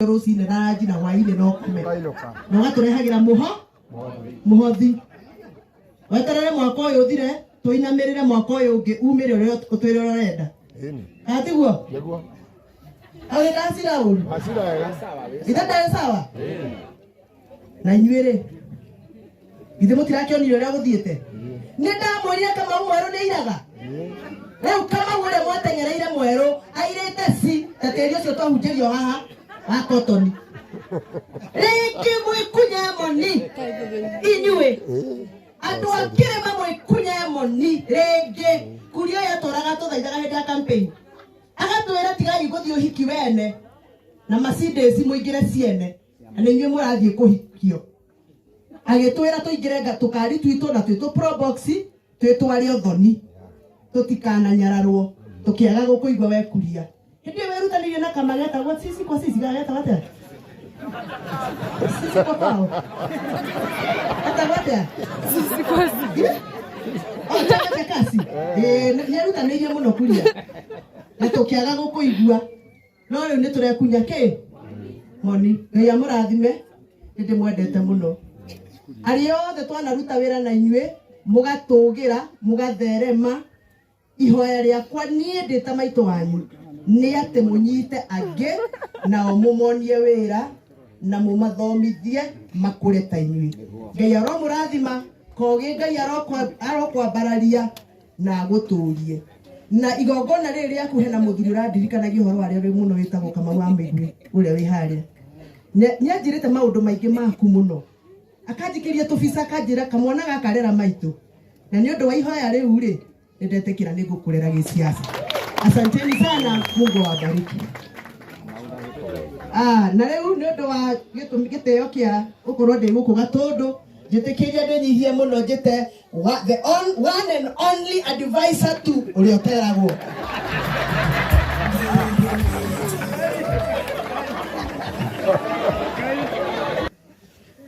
Rũcinĩ na ranji na hwainĩ no kume na ũgatũrehagĩra mũho mũhothi. Weterere mwaka ũyũ ũthire, tũinamĩrĩre mwaka ũyũ ũngĩ umĩre ũrĩa ũtwĩre ũrĩa ũrenda. Kana tiguo? Au nĩ ndacira ũru? Ithe ndarĩ sawa? Na inyuĩ rĩ, githĩ mũtirakĩonire ũrĩa gũthiĩte? Nĩ ndamwĩrire Kamau mwerũ nĩ airaga. Rĩu Kamau ũrĩa mwateng'ereire mwerũ airĩte ci ta tĩri ũcio twahunjĩrio haha wa kotoni. Rĩngĩ mwĩkunye moni inyuĩ andũ a kĩrĩma, mwĩkunye moni rĩngĩ. Kuria yatũraga tũthaithaga hĩndĩ ya campaign, agatwĩra tigai gũthiĩ ũhiki wene na Mercedes, mũingĩre ciene, na nĩ inyuĩ mũrathiĩ kũhikio. Agĩtwĩra tũingĩre tũkari twitũ na twĩ tũ Probox, twĩtware ũthoni tũtikananyararwo. Tũkĩaga gũkũigua wekuria. Hĩndĩ ĩyo wĩrutanĩirie na kama getagwo sisi kwa sisi, getagwo atĩa? Sisi kwa kwao getagwo atĩa? Sisi kwa sisi. Oh, chama cha kasi. Ĩĩ, nĩerutanĩirie mũno kuria na tũkĩaga gũkũigua, no rĩu nĩ tũrekunya kĩ moni. Ngai amũrathime, nĩ ndĩmwendete mũno arĩa othe twanaruta wĩra na inyuĩ, mũgatũgĩra, mũgatherema. Ihoya rĩakwa niĩ ndĩ ta maitũ wanyu nĩ atĩ mũnyite angĩ nao, mũmonie wĩra na mũmathomithie makũre ta inyuĩ. Ngai aromũrathima. Kogĩ, Ngai arokwambararia na agũtũrie na igongona rĩrĩ rĩaku. Hena mũthuri ũrandirikanagia ũhoro warĩo rĩu mũno, wĩtagwo Kamau wa Mĩigwi, ũrĩa wĩ harĩa. Nĩanjĩrĩte maũndũ maingĩ maku mũno, akanjikĩria tũbica, akanjĩra kamwana gaka rera maitũ. Na nĩ ũndũ wa ihoya rĩu rĩ, nĩndetĩkĩra nĩ ngũkũrera gĩsiasa. Asanteni sana, Mungu awabariki. Ah, na rĩu nĩ ũndũ wa gĩtũmi gĩtĩo kĩa gũkorwo ndĩ gũkũ Gatũndũ, njĩtĩkĩrie ndĩnyihie mũno njĩte the one and only advisor tu ũrĩa ũteragwo.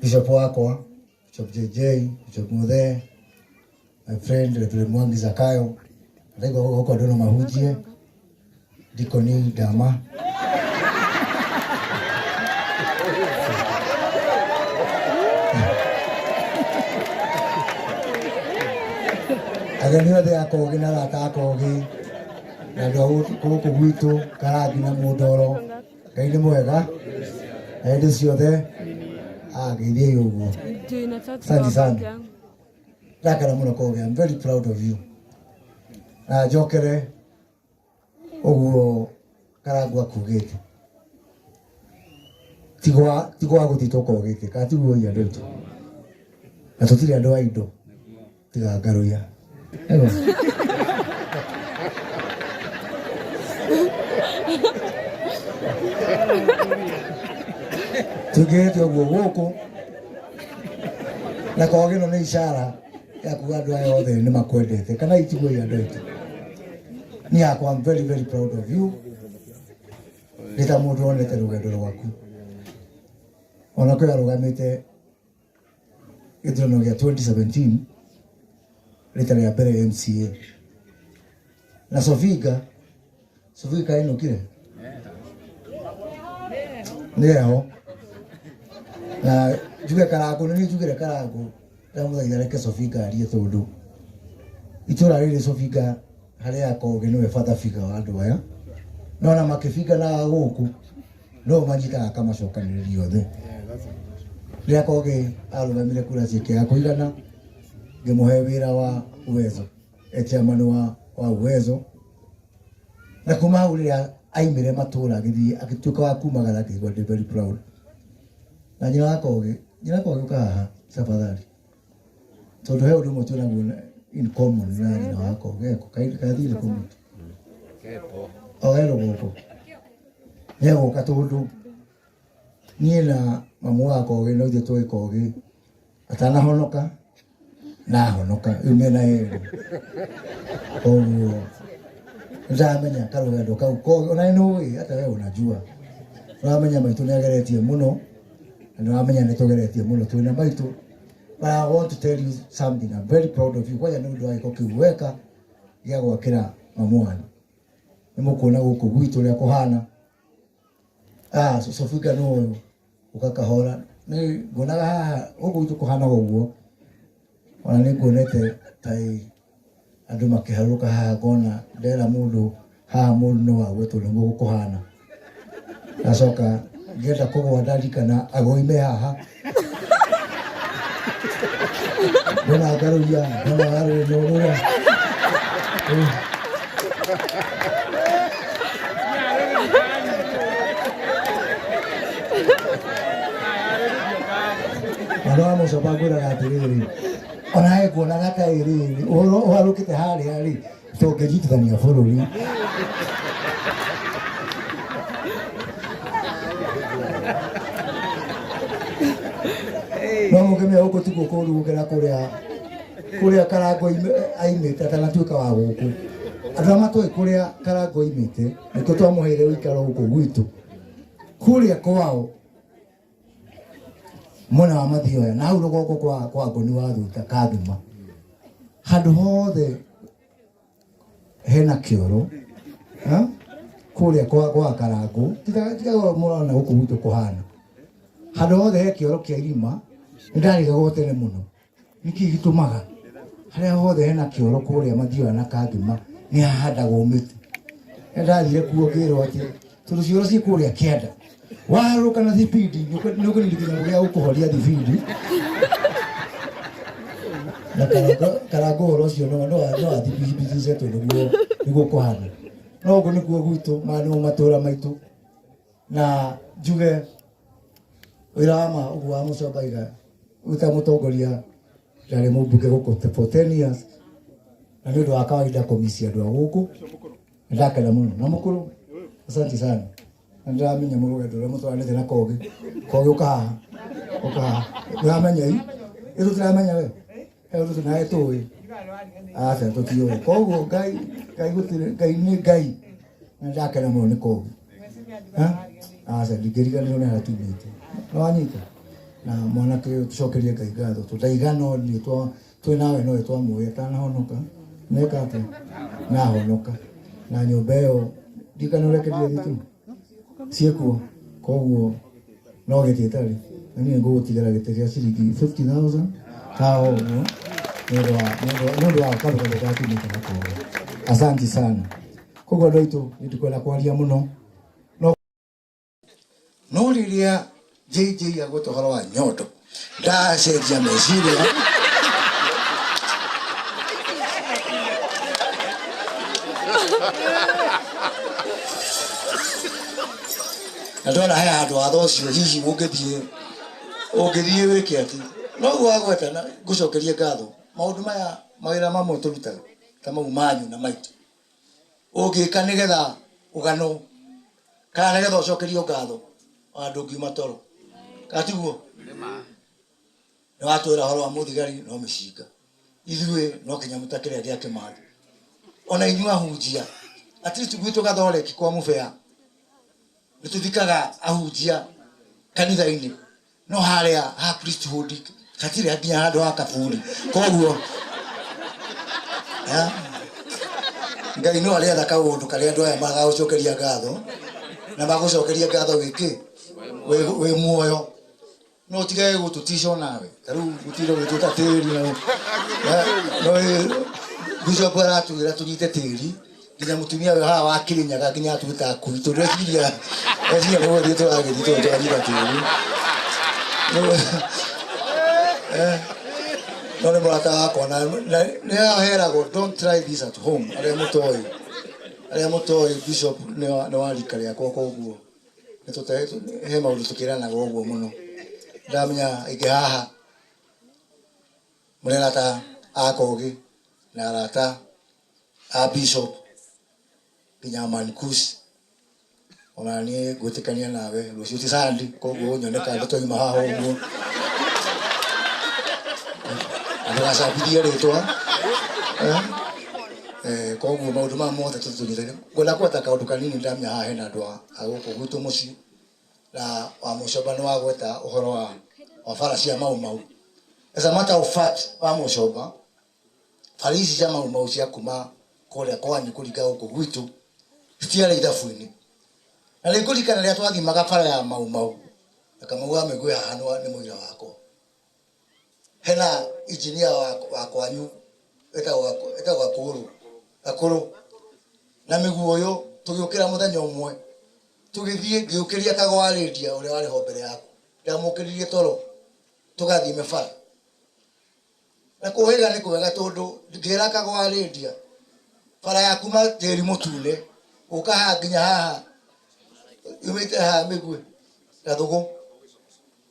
Bishop wakwa, Bishop JJ, Bishop Muthe, my friend Reverend Mwangi Zakayo, ndaigua gũkũ andũ no mahunjie, Dikoni Dama. Ageni othe a Kogĩ na arata a Kogĩ na andũ a gũkũ gwitũ Karangi na Mũndoro, Ngai nĩ mwega na hĩndĩ ciothe. Geithiai ũguo. Asante sana. Ndakena mũno Kogĩ, I'm very proud of you. Na njokere ũguo Karangu akugĩte, tigwa gũtitwo kogĩte kana tiguo andũ aitũ, na tũtirĩ andũ a indo tiga ngaruya. Ego. Tũingĩrĩte ũguo gũkũ na kogĩ ĩno nĩ ishara ya kuga andũ aya othe nĩ makwendete kana itiguo andũ aitũ. Niĩ yakwa, I'm very very proud of you. Nĩ ta mũndũ wonete rũgendo rwaku ona kwĩ arũgamĩte gĩthurano gĩa 2017 rita rĩa mbere MCA na Sofinga. Sofinga kainũkire nĩ eho na njuge Karangũ, nĩ niĩ njugire Karangũ ndamũthaitha reke Sofinga arie, tondũ itũra rĩrĩ Sofinga harĩa Akogĩ nĩwe father figure wa andũ aya, no na makĩbinga na gũkũ no manyitaga akamacokanĩrĩria othe. Rĩrĩa Kogĩ arũgamire kura ciĩkĩaga kũigana, ngĩmũhe wĩra wa Uwezo e chairman wa Uwezo, na kuma hau rĩrĩa aimire matũra agĩthiĩ agĩtuĩka wa kumagara, ngĩigua ndĩ very proud. Na nyina wa Kogĩ, nyina Kogĩ, ũka haha tafadhali, tondũ he ũndũ ũmwe twĩnaguo in common na nyina wa Kogĩ. Eko kathire kũmũtu o he rũgũkũ nĩegũka, tondũ niĩ na mamu wa Kogĩ no ithuĩ tũĩ Kogĩ atanahonoka na ahonoka rĩu mĩena yerĩ. Koguo nĩndamenya karũgendo kau Kogĩ ona nĩ ũĩ hata wewe unajua, ũramenya maitũ nĩ ageretie mũno na nĩũramenya nĩ tũgeretie mũno twĩna maitũ. But I want to tell you something, I'm very proud of you kwanja nĩ ũndũ wa gĩko kĩu weka gĩa gwakĩra mamu wanyu. Nĩ mũkuona gũkũ gwitũ ũrĩa kũhana. Ah, Sofika nĩ ũyũ ũgakahora nĩ nguonaga haha gũkũ gwitũ kũhanaga ũguo ona nĩ nguonete ta andũ makĩharũrũka haha ngona ndera mũndũ haha mũndũ no agwe tondũ nĩguo gũkũhana ndacoka ngĩenda kũgwa ndarikana agũime haha ndona ngarũria ndona garũrũra. Andũ a mũcoba ngwĩraga atĩrĩrĩ onawe nguonaga ta ĩrĩrĩ ũhoro ũharũkĩte harĩa rĩ tũngĩnyitithania bũrũri. No mũkĩmenya gũkũ tikuo kũũru gũkĩra kũrĩa kũrĩa Karango aimĩte atanatuĩka wa gũkũ. Andũ arĩa matoĩ kũrĩa Karango aimĩte nĩkĩo twamũheire ũikaro gũkũ gwitũ. Kũrĩa kwao mwena wa Mathioya na hau rũgongo kwa Ngoni wa Thuta Kathuma handũ hothe hena kĩoro kũrĩa kwa Karango tiga mũrona gũkũ gwitũ kũhana handũ hothe he kĩoro kĩa irima nĩndarigagwo tene mũno nĩkĩ gĩtũmaga harĩa hothe hena kĩoro kũrĩa Mathioya na Kathuma nĩ hahandagwo mĩtĩ. Nĩndathire kuo ngĩrwo atĩ tondũ cioro ciĩ kũrĩa kĩanda waharũrũka na thibindi nĩ ũkũnini kĩnyamũ gĩa gũkũhoria thibindi na Karango ũhoro ũcio no athibithice tondũ nĩguo kũhana. No ũguo nĩkuo gwitũ maya nĩmo matũra maitũ na njuge wĩra wa ma ũguo wa mũcoba iga wĩta mũtongoria ndarĩ mũmbunge gũkũ for 10 years na nĩ ũndũ wa kawaida kũmisia andũ a gũkũ ndakena mũno na mũkũrũ asante sana na ndĩramenya mũrũgendo ũrĩa mũtwaranĩte na Kogi Kogi ũka haha ũka haha ndĩramenya i ĩ tũtiramenya we he ũndũ tũnawe tũĩ aca tũtiũĩ koguo Ngai Ngai gũtirĩ Ngai nĩ Ngai na ndakena mũno nĩ Kogi aca ndingĩriganĩrwo nĩ harĩa tumĩte nĩwanyita na mwanake ũyũ tũcokerie Ngai ngatho tondũ ndaigana niĩ twĩ nawe nowe twamũĩ atanahonoka neka atĩa nahonoka na nyũmba ĩyo ndikana ũrekererie thitima ciĩkuo koguo no gĩtĩ ĩtarĩ na niĩ ngũgũtigĩra gĩtĩ gĩa ciringi 50,000 haha ũguo nĩ ũndũ wa karũgano gatumĩte na koguo asanti sana koguo andũ aitũ nĩ ndikwenda kwaria mũno no rĩrĩa JJ agweta ũhoro wa nyondo ndacenjia meciria na ndona he handũ watho ũcio hihi ũngĩthiĩ wĩke atĩ noguo wagweta na ngũcokerie ngatho maũndũ maya mawĩra mamwe tũrutaga ta mau manyu na maitũ ũngĩka nĩgetha ũgano kana nĩgetha ũcokerio ngatho ona ndũngiuma toro kana tiguo nĩ watwĩra ũhoro wa mũthigari no mĩcinga ithuĩ no kĩnyamũ ta kĩrĩa gĩa Kĩmathi ona inyuĩ ahunjia at least gwitũ gathoreki kwa mũbea nĩ tũthikaga ahunjia kanitha-inĩ no harĩa ha priesthood hatirĩ nginya handũ ha kaburi koguo Ngai no arĩetha kaũndũ karĩa andũ aya magagũcokeria ngatho na magũcokeria ngatho wĩkĩ wĩ muoyo no ũtige gũtũtica onawe ta rĩu gũtinda ũgĩtwĩta tĩri no bishop aratwĩra tũnyite tĩri nginya mũtumia ũyũ haha wa Kĩrĩnyaga nginya atuĩka akui tondũ eciria eciria nĩ gũthiĩ tũragĩthiĩ tondũ twanyita tĩri no nĩ mũrata wakwa na nĩ aheragwo don't try this at home arĩa mũtoĩ bishop nĩ wa rika rĩakwa koguo he maũndũ tũkĩranaga ũguo mũno ndamenya aingĩ haha mũrĩ arata a Kogi na arata a bishop nginya Mankus ona niĩ ngwĩtĩkania nawe rũciũ ti Sunday koguo ũnyone kando twauma haha ũguo ndũgacambithie rĩtwa koguo maũndũ maya mothe tũtũnyitane ngwenda gweta kaũndũ kanini ndamenya haha hena andũ a gũkũ gwitũ mũciĩ na wa mũcomba nĩ wagweta ũhoro wa bara cia Mau Mau. As a matter of fact wa mũcomba bara ici cia Mau Mau cia kuma kũrĩa kwanyu kũringa gũkũ gwitũ citiarĩ ithabu-inĩ. Na nĩ ngũririkana rĩrĩa twathimaga bara ya Mau Mau, na Kamau wa Mĩgũĩ haha nĩ mũira wakwa. Hena engineer wa kwanyu etagwo Gakũrũ, Gakũrũ na Mĩguũyũ, tũgĩũkĩra mũthenya ũmwe tũgĩthiĩ, ngĩũkĩria Kagwa Lydia ũrĩa warĩ ho mbere yaku, ndamũkĩririe toro tũgathime bara. Na kũhĩga nĩ kwega tondũ ngĩra Kagwa Lydia bara ya kuma tĩri mũtune gũka haha nginya haha yumĩte haha Mĩguĩ Gathũgũ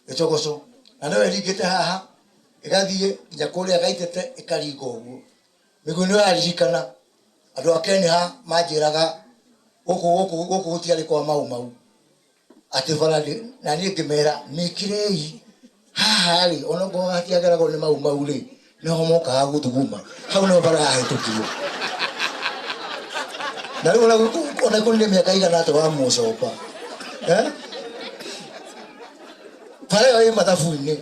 Gĩcogoco, na noyo ĩringĩte haha ĩgathiĩ nginya kũrĩa Gaitete ĩkaringa ũguo. Mĩguĩ nĩyo yaririkana andũ a Kenya manjĩraga gũkũ gũkũ gũkũ gũtiarĩ kwa Mau Mau, atĩ bara ndĩ, na niĩ ngĩmera mĩkĩrei haha rĩ, onokorwo hatiageragwo nĩ Mau Mau rĩ, nĩho mokaga gũthuguma hau nĩho bara yahĩtũkirwo. Na rĩu ona kũrĩ nĩ mĩaka igana atĩa wa mũcomba, bara ĩyo ĩ mathabu-inĩ,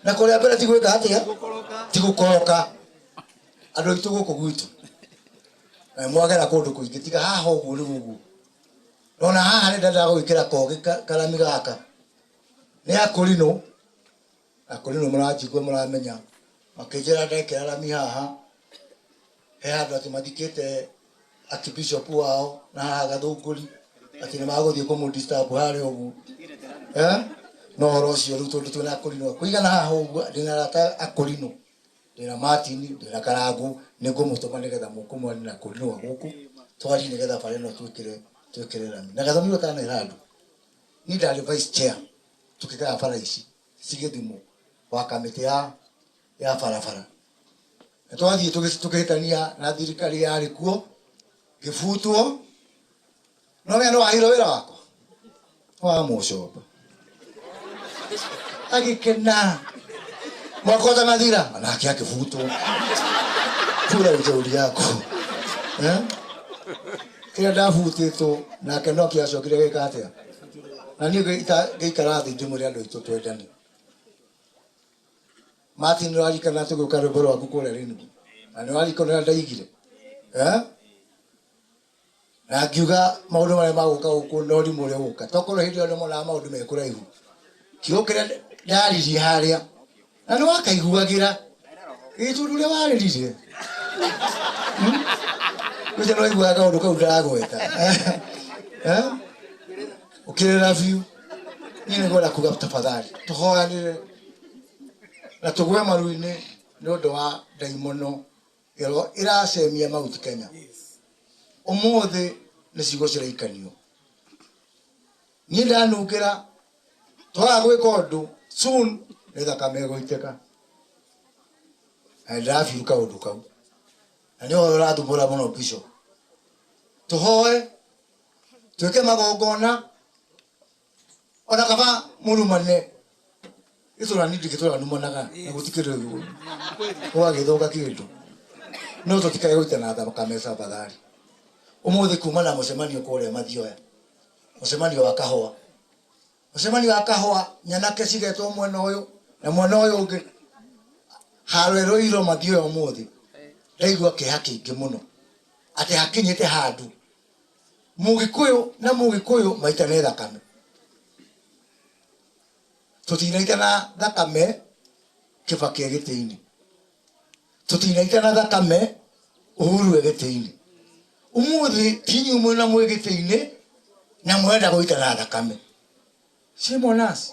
na kũrĩa mbere ti gwĩka atĩa, ti gũkoroka. Andũ aitũ gũkũ gwitũ na mwagera kũndũ kũingĩ tiga haha ũguo rĩu ũguo. Nona haha nĩ ndendaga gwĩkĩra kogĩ karami gaka nĩ akũrinũ, akũrinũ mũranjigua mũramenya, makĩnjĩra ndekĩra rami haha he handũ atĩ mathikĩte archbishop wao na haha Gathũngũri, atĩ nĩ magũthiĩ kũmũ disturb harĩa ũguo. No ũhoro ũcio rĩu tondũ twĩna akũrinũ kũigana haha ũguo, ndĩna arata akũrinũ, ndĩna Martin, ndĩna Karangu, nĩ ngũmũtũma nĩgetha mũkũmwani na kũrinũ wa gũkũ twarie nĩgetha bara ĩno twĩkĩre rami. Na Gathoni ũtanera andũ, niĩ ndarĩ vice chair tũkĩgaya bara ici cigĩthimwo wa kamĩtĩ ya barabara, na twathiĩ tũkĩhĩtania na thirikari yarĩ kuo, ngĩbutwo. No wee nĩ waheirwo wĩra wakwa wa mũcomba, agĩkena mwaka ũtanathira onake akĩbutwo. Bura ujeuri yaku, kĩrĩa ndabutĩtwo nake no kĩacokire gĩka atĩa. Na niĩ ngĩikara thĩ ndĩmwĩre andũ aitũ twendane. Martin nĩ ũrarikana tũgĩũka rwĩmbo rwaku kũrĩa Rĩnugu, na nĩ ũrarikana ũrĩa ndaigire, na ngiuga maũndũ marĩa magũka gũkũ no rimũ ũrĩa ũgũka, tokorwo hĩndĩ ĩyo nĩmonaga maũndũ me kũraihu. Kiugo kĩrĩa ndaririe harĩa na nĩ wakaiguagĩra ĩ tondũ ũrĩa warĩrire ũcio nĩ waiguaga kaũndũ kau ndĩragweta, ũkĩrĩra biũ. Niĩ nĩ ngwenda kuga tafadhali tũhoyanĩre na tũgwe maru-inĩ nĩ ũndũ wa ndaimono ĩro ĩracemia Mount Kenya. Ũmũthĩ nĩ ciugo ciraikanio. Niĩ ndanungĩra twaga gwĩka ũndũ soon nĩ thakame ĩgũitĩka. Na nĩndĩrabiru kaũndũ kau, na nĩ ũhoro ũrathumbũra mũno Bishop. Tũhoe twĩke magongona ona kaba mũrumane itũra nĩ ndingĩtũranumanaga na gũtikĩrĩ gwagĩthũka kĩndũ, no tũtikae gũitana thakame tafadhali. Ũmũthĩ kuma na mũcemanio kũrĩa Mathioya, mũcemanio wa kahũa, mũcemanio wa kahũa, nyanake cigetwo mwena ũyũ na mwena ũyũ ũngĩ, haro ĩrũirwo Mathioya ũmũthĩ. Ndaigua kĩeha kĩingĩ mũno atĩ hakinyĩte handũ Mũgĩkũyũ na Mũgĩkũyũ maitane thakame. Tũtinaitana thakame Kĩbakĩ e gĩtĩ-inĩ, tũtinaitana thakame Uhuru e gĩtĩ-inĩ. Ũmũthĩ ti inyuĩ mwĩna mwĩ gĩtĩ-inĩ na mwenda gũitana thakame. Shame on us.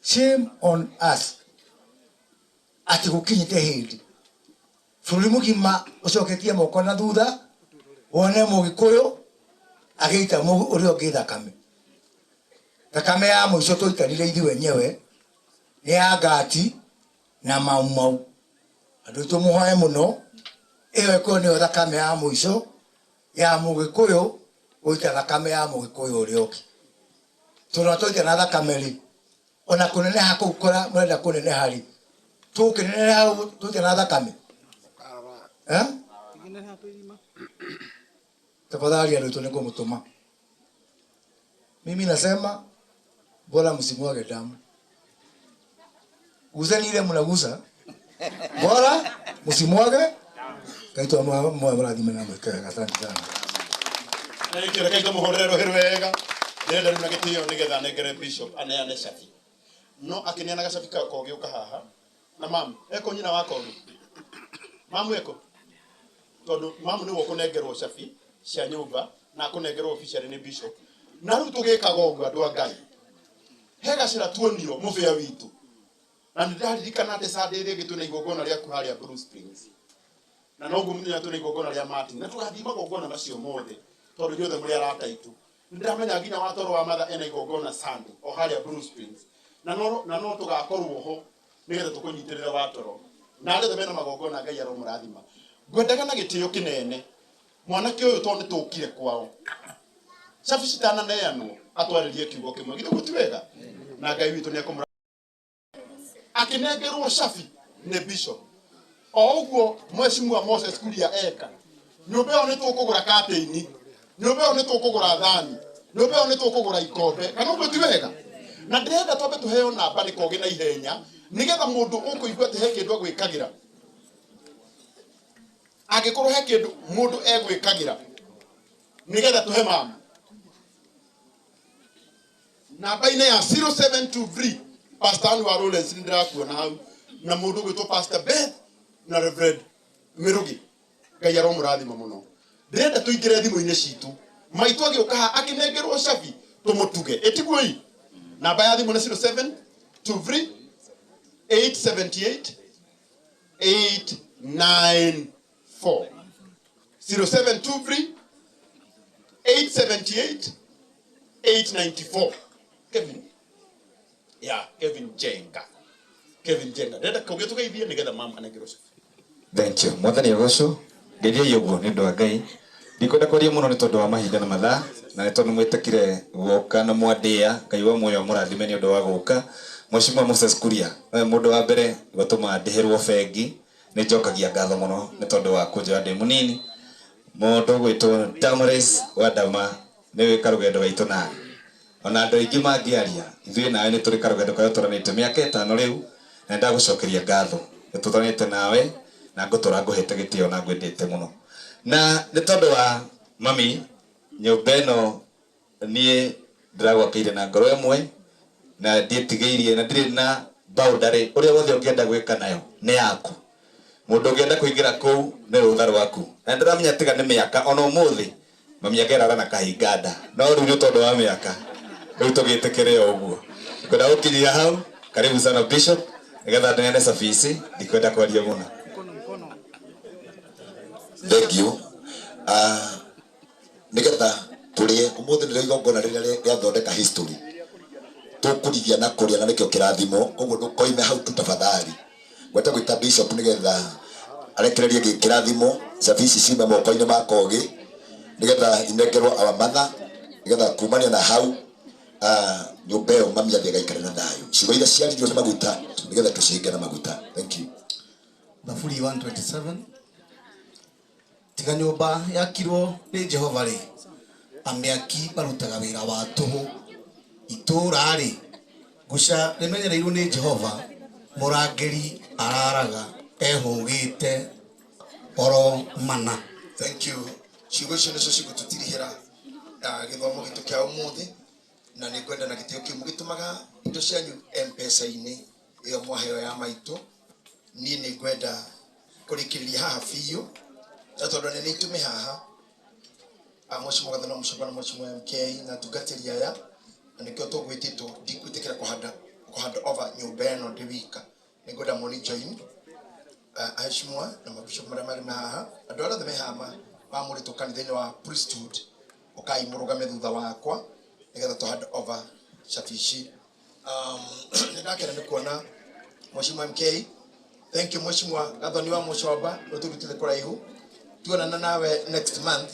Shame on us. Atĩ gũkinyĩte hĩndĩ bũrũri mũgima ũcoketie moko na thutha wone Mũgĩkũyũ agĩita ũrĩa ũngĩ thakame. Thakame ya mũico tũitanire ithuĩ wenyewe nĩ ya Ngati na Mau Mau. Andũ aitũ mũhoe mũno, ĩyo ĩkorwo nĩyo thakame ya mũico ya Mũgĩkũyũ gũita thakame ya Mũgĩkũyũ ũrĩa ũngĩ. Tondũ twaitana thakame rĩ, ona kũneneha kũu kũrĩa mũrenda kũneneha rĩ, tũkĩneneha tũitana thakame? Tafadhali andũ aitũ nĩngũmũtũma. Mimi nasema bora msimwage damu. Guseni ile mnagusa, bora msimwage. Kaitwa mwa mrathime na mwĩke wega. Asante sana. Thank you. Reke tũmũhũrĩre rũhĩ rwega. Ndĩrenda rĩu na gĩtĩo nĩgetha nengere bishop aneane cabi. No akĩneana gacabi ka Kogi ũka haha. Na mamu, eko nyina wa Kogi. Mamu eko. Tondũ mamu nĩwe ũkũnengerwo cabi cia nyũmba na akũnengerwo officially nĩ bishop. Na rĩu tũgĩkaga ũguo andũ a Ngai. He gacĩra tuonio mũbĩa witũ. Na nĩ ndĩraririkana atĩ Sunday ĩrĩa ĩngĩ twĩna igongona rĩaku harĩa Blue Springs. Na noguo mũthenya twĩna igongona rĩa Martin. Na tũgathiĩ magongona macio mothe tondũ inyuothe mũrĩ arata aitũ. Nĩ ndĩramenya nginya watoro wa matha ena igongona Sunday o harĩa Blue Springs. Na no tũgakorwo ho nĩgetha tũkũnyitĩrĩre watoro. Na arĩa othe mena magongona Ngai aromũrathima. Ngwendaga na gĩtĩo kĩnene mwanake ũyũ tondũ nĩ tũkire kwao. Cabi citananeanwo atwarĩrie kiugo kĩmwe. Githĩ ũguo ti wega? Na Ngai witũ nĩ ekũmũra akinengerwo cabi nĩ bishop. O ũguo Mheshimiwa Moses Kuria eka. Nyũmba ĩyo nĩ tũkũgũra katĩini. Nyũmba ĩyo nĩ tũkũgũra thani. Nyũmba ĩyo nĩ tũkũgũra ikombe. Kana ũguo ti wega? Na ndĩrenda twambe tũheo namba nĩ Kogi na ihenya nĩgetha mũndũ ũkũigua atĩ he kĩndũ agwĩkagĩra. Angĩkorwo he kĩndũ mũndũ egwĩkagĩra nĩgetha tũhe mama. Namba-inĩ ya 0723 Pastor Ann wa Lawrence nĩ ndĩrakuona hau na mũndũ ũgwĩtwo Pastor Beth na Reverend Mirugi. Ngai aromũrathima mũno. Ndĩrenda tũingĩre thimũ-inĩ citũ. Maitũ agĩũka haha akĩnengerwo cabi tũmũtuge. Ĩtiguo ii? Namba ya thimũ nĩ 0723 878 894. 0723 878 894. Kevin. Yeah, Kevin Jenga. Kevin Jenga. Ndĩrenda kũgĩa tũgeithie nĩgetha mama anengerwo cabi. Thank you. Mwathani agocwo. Ngeithia ũguo nĩ ũndũ wa Ngai. Ndikwenda kwaria mũno nĩ tondũ wa mahinda na mathaa na nĩ tondũ mwĩtĩkire gũka na mwandĩa. Ngai wa muoyo amũrathime nĩ ũndũ wa gũka. Mheshimiwa Moses Kuria nowe mũndũ wa mbere gũtũma ndĩhĩrwo bengi. Nĩ njokagia ngatho mũno nĩ tondũ wa kũnjoya ndĩ mũnini. Mũndũ ũgwĩtwo Damaris wa Dama nĩ wĩ karũgendo gaitũ nawe. Ona andũ aingĩ mangĩaria ithuĩ nawe nĩ tũrĩ karũgendo karĩa tũranĩte mĩaka 5 rĩu na ndagũcokeria ngatho. Nĩ tũtũranĩte nawe na ngũtũra ngũhete gĩtĩo na ngwendete mũno. Na nĩ tondũ wa mami nyũmba ĩno niĩ ndĩragwakĩire na ngoro ĩmwe na ndiĩtigĩirie na ndirĩ na boundary ũrĩa wothe ũngĩenda gwĩka nayo nĩ yaku. Mũndũ ũngĩenda kũingĩra kũu nĩ rũtha rwaku. Na ndĩramenya tiga nĩ mĩaka ona ũmũthĩ mami angerara na kahinga nda. No rĩu nĩ tondũ wa mĩaka rĩu tũgĩtĩkĩre o ũguo. Ngwenda gũkinyia hau. Karibu sana Bishop nĩgetha neane cabi ici ndikwenda kwaria mũno. Thank you. Nĩgetha tũrĩe ũmũthĩ nĩrĩo igongona rĩrĩa rĩathondeka history. Tũkũrigia na kũrĩa na nĩkĩo kĩrathimo, koguo ndũkoime hau tu tafadhali. Ngwenda gwĩta Bishop nĩgetha arekererie kĩrathimo cabi ici ciume moko-inĩ ma Kogi nĩgetha inengerwo our mother nĩgetha kumania na hau nyũmba ĩyo mami athiĩ agaikare na thayũ. Ciugo iria ciaririo nĩ maguta nĩgetha tũcihinge na maguta. Thank you. Thaburi 127. Tiga nyũmba yakirwo nĩ Jehova rĩ, amĩaki marutaga wĩra wa tũhũ. Itũũra rĩ, guca rĩmenyereirwo nĩ Jehova, mũrangĩri araraga ehũgĩte oro mana. Thank you. Ciugo icio nĩcio cigũtũtirihĩra gĩthomo gitũ kĩa ũmũthĩ na nĩ ngwenda na gĩtĩo kĩu mũgĩtũmaga indo cianyu M-Pesa-inĩ ĩyo mwaheo ya maitũ. Niĩ nĩ ngwenda kũrĩkĩrĩria haha biũ na tondũ nĩ nĩitũme haha Mheshimiwa Gathana Mũcomba na Mheshimiwa MK na atungatĩri aya na nĩkĩo tũgwĩtĩtwo ndikwĩtĩkĩra kũhanda over nyũmba ĩno ndĩ wika. Nĩ ngwenda mũni join aheshimiwa na mabishop marĩa marĩ haha andũ arĩa othe me haha mamũrĩtwo kanitha-inĩ wa priesthood ũkai mũrũgame thutha wakwa nĩgetha tũ hand over cabi ici. Nĩ ndakena nĩ kuona Mheshimiwa MK. Thank you Mheshimiwa Gathoni wa Mũcomba ũtũrutĩte kũraihu. Tuonana nawe next month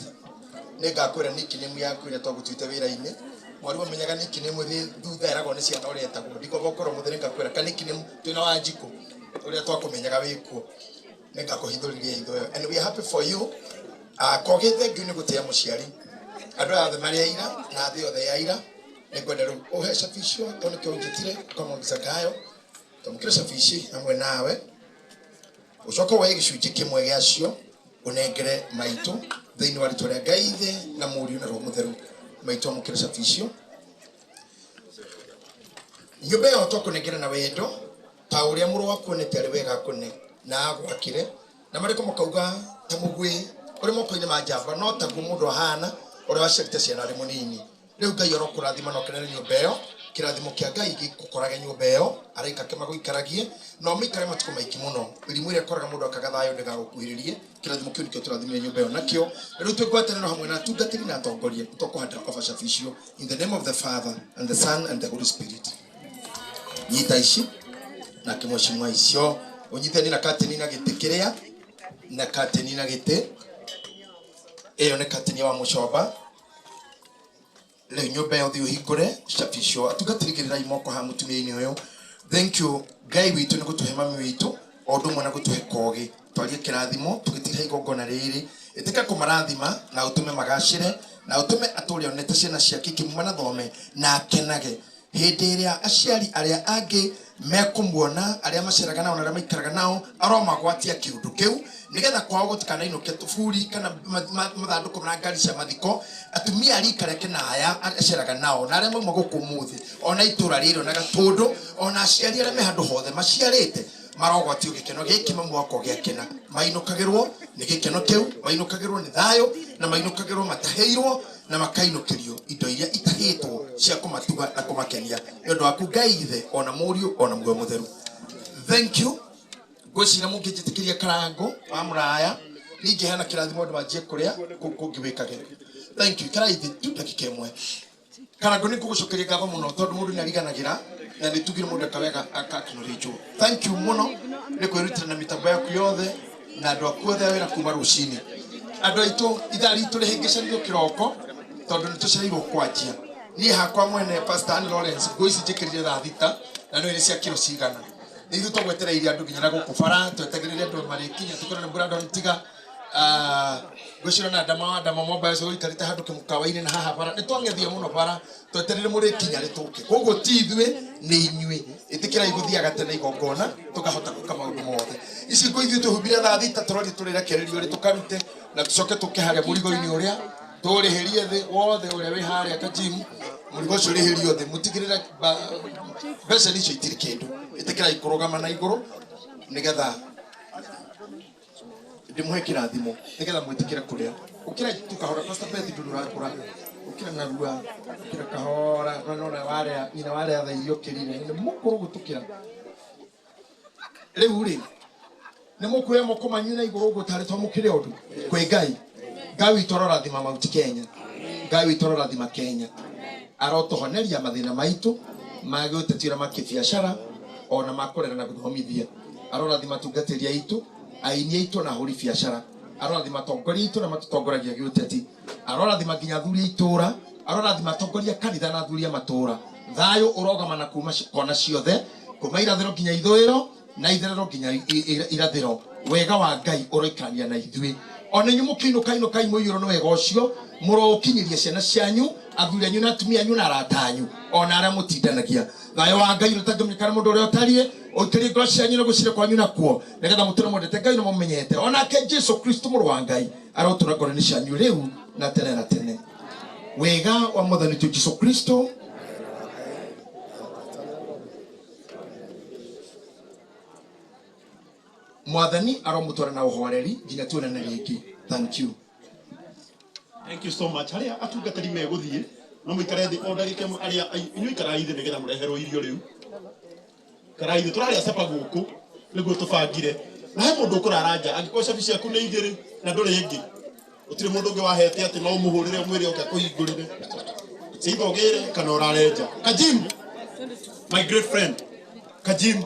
nĩ ngakwĩra nickname yaku ĩrĩa twagũtuĩte wĩra-inĩ. Mwarimũ amenyaga nickname thutha eragwo nĩ ciana ũrĩa etagwo. Ndikwamba gũkorwo mũthĩ nĩ ngakwĩra ka nickname twĩna Wanjikũ ũrĩa twakũmenyaga wĩkuo. Nĩ ngakũhithũrĩria hitho ĩyo. And we are happy for you. Kogi thank you nĩ gũtĩa mũciari. Andũ aya othe marĩ aira na thĩ yothe ya aira. Nĩ ngwenda rĩu ũhe cabi icio tondũ nĩkĩo ũnjĩtire ũkamwambia Zakayo. Twamũkĩre cabi ici hamwe nawe. Ũcoke woe gĩcunjĩ kĩmwe gĩacio ũnengere maitũ thĩinĩ wa rĩtwa rĩa Ngai Ithe na Mũriũ na Roho Mũtheru. Maitũ amũkĩre cabi icio. Nyũmba ĩyo twakũnengera na wendo ta ũrĩa mũrũ waku onete arĩ wega akũne na agwakĩre na marĩko makauga ta mũgwĩ ũrĩ moko-inĩ ma njamba no taguo mũndũ ahana ũrĩa waciarĩte ciana arĩ mũnini. Rĩu Ngai arokũrathima na ũkenere nyũmba ĩyo, kĩrathimo kĩa Ngai gĩgũkorage nyũmba ĩyo, araika ake magũikaragie na ũmĩikare matukũ maingĩ mũno. Mĩrimũ ĩrĩa ĩkoraga mũndũ akaga thayũ ndĩgagũkuhĩrĩrie, kĩrathimo kĩu nĩkĩo tũrathimire nyũmba ĩyo nakĩo. Na rĩu twĩ ngwatanĩro hamwe na atungatĩri na atongoria nĩ tũkũhanda over cabi icio. In the name of the Father and the Son and the Holy Spirit. Nyita ici na kĩmwecimwa icio ũnyitani na kateni na gĩtĩ kĩrĩa na kateni na gĩtĩ ĩyo nĩ kateni wa mũcomba. Rĩu nyũmba ĩyo thiĩ ũhingũre cabi icio. Atungatĩri igĩrĩrai moko haha mũtumia-inĩ ũyũ. Thank you Ngai witũ nĩ gũtũhe mami witũ o ũndũ ũmwe na gũtũhe kogĩ. Twarie kĩrathimo tũgĩtira igongona rĩrĩ. Ĩtĩka kũmarathima na ũtũme magacĩre na ũtũme atũre onete ciana ciake ikĩmuma na thome na akenage. Hĩndĩ ĩrĩa aciari arĩa angĩ mekũmuona, arĩa maceraga nao na arĩa maikaraga nao, aromagwatia kĩũndũ kĩu nĩgetha kwao gũtikanainũke tũburi kana mathandũkũ na ngari cia mathiko. Atumia a rika rĩake na aya aceraga nao na arĩa mauma gũkũ ũmũthĩ ona itũra rĩrĩ ona gatũndũ ona aciari arĩa me handũ hothe maciarĩte marogwatio gĩkeno gĩkĩ mamu wakwa gĩakena. Mainũkagĩrwo nĩ gĩkeno kĩu, mainũkagĩrwo nĩ thayũ na mainũkagĩrwo matahĩirwo na makainũkĩrio indo iria itahĩtwo cia kũmatuga na kũmakenia nĩ ũndũ waku Ngai ithe ona mũriũ ona muoyo mũtheru. Thank you. Ngwĩciria mũngĩnjĩtĩkĩria karango wa mũraya ningĩheana kĩrathimo andũ manjie kũrĩa kũngĩ wĩkage. Thank you. Ikarai thĩ tu ndagĩka ĩmwe. Karango nĩ ngũgũcokeria ngatho mũno tondũ mũndũ nĩ ariganagĩra na nĩ tugire mũndũ eka wega aka-acknowledge. Thank you mũno nĩ kwĩrutĩra na mĩtambo yaku yothe na andũ aku othe a wĩra kuma rũcinĩ. Andũ aitũ ithaa ritũ rĩhĩngĩcanĩrio kĩroko tondũ nĩ tũcereirwo kwanjia. Niĩ hakwa mwene Pastor Ann Lawrence nguo ici njĩkĩrire thaa thita na nĩ cia kiro cigana. Nĩ ithuĩ twagwetereire andũ nginya na gũkũ bara twetagĩrĩre andũ marĩkinya tũkorwo nĩ Brandon tiga ngwĩciria na Ndama wa Ndama Mobile ũcio ũikarĩte handũ kĩmũkawa-inĩ na haha bara nĩ twang'ethia mũno bara twetereire mũrĩkinya rĩtũke. Koguo ti ithuĩ nĩ inyuĩ. Ĩtĩkĩrai gũthiaga tene igongona tũkahota gwĩka maũndũ mothe. Ici nguo ithuĩ twĩhumbire thaa thita tũrorie tũrĩrekererio rĩ tũkarute na tũcoke tũke harĩa mũrigo-inĩ ũrĩa tũrĩhĩrie thĩ wothe ũrĩa wĩ harĩa kajimu mũrigo ũcio ũrĩhĩrio thĩ mũtigĩrĩre mbeca icio itirĩ kĩndũ. Ĩtĩkĩrai kũrũgama na igũrũ nĩgetha ndĩmũhe kĩrathimo nĩgetha mwĩtĩkĩre kũrĩa. Ũkĩra tu kahora Pastor Beth ndũrĩ ũrakũra. Ũkĩra narua, ũkĩra kahora, na nona warĩa nyina warĩa thaa iria ũkĩrire nĩ mũkũrũ gũtũkĩra. Rĩu rĩ nĩ mũkuoya moko manyu na igũrũ ũguo tarĩ twamũkĩre ũndũ kwĩ Ngai. Ngai witũ arorathima Mount Kenya. Ngai witũ arorathima Kenya. Arotũhoneria mathĩna maitũ ma gĩũteti na ma kĩbiacara ona ma kũrera na gũthomithia. Arorathima atungatĩri aitũ, aini aitũ na ahũri biacara. Arorathima atongoria aitũ na matũtongoragia gĩũteti. Arorathima nginya athuri a itũra. Arorathima atongoria a kanitha na athuri a matũra. Thayũ ũrogamana kuma kona ciothe, kuma irathĩro nginya ithũĩro na itherero nginya irathĩro. Wega wa Ngai ũroikarania na ithuĩ. Ona inyuĩ mũkĩinũka inũkai mũiyũrwo nĩ wega ũcio, mũroũkinyĩria ciana cianyu, athuri anyu na atumia anyu na arata anyu, ona arĩa mũtindanagia. Thayũ wa Ngai ũrĩa ũtangĩmenyekana mũndũ ũrĩa ũtariĩ, ũikĩrie ngoro cianyu na gwĩciria kwanyu nakuo, nĩgetha mũtũre mwendete Ngai na mũmenyete. Onake Jesu Kristo mũrũ wa Ngai arotũra ngoro-inĩ cianyu rĩu na tene na tene. Wega wa Mwathani witũ Jesu Kristo Mwathani aromũtwara na ũhoreri nginya tuonane rĩngĩ. Thank you. Thank you so much. Harĩa atungatĩri megũthiĩ no mũikare thĩ o ndagĩka ĩmwe arĩa inyuĩ ikarai thĩ nĩgetha mũreherwo irio rĩu. Ikarai thĩ tũrarĩa capa gũkũ nĩguo tũbangire. Na he mũndũ ũkũrara nja angĩkorwo cabi ciaku nĩ igĩrĩ na ndũrĩ ĩngĩ. Gũtirĩ mũndũ ũngĩ wahete atĩ no ũmũhũrĩre ũmwĩre oke akũhingũrĩre. Either ũgĩre kana ũrare nja. Kajim, my great friend. Kajim.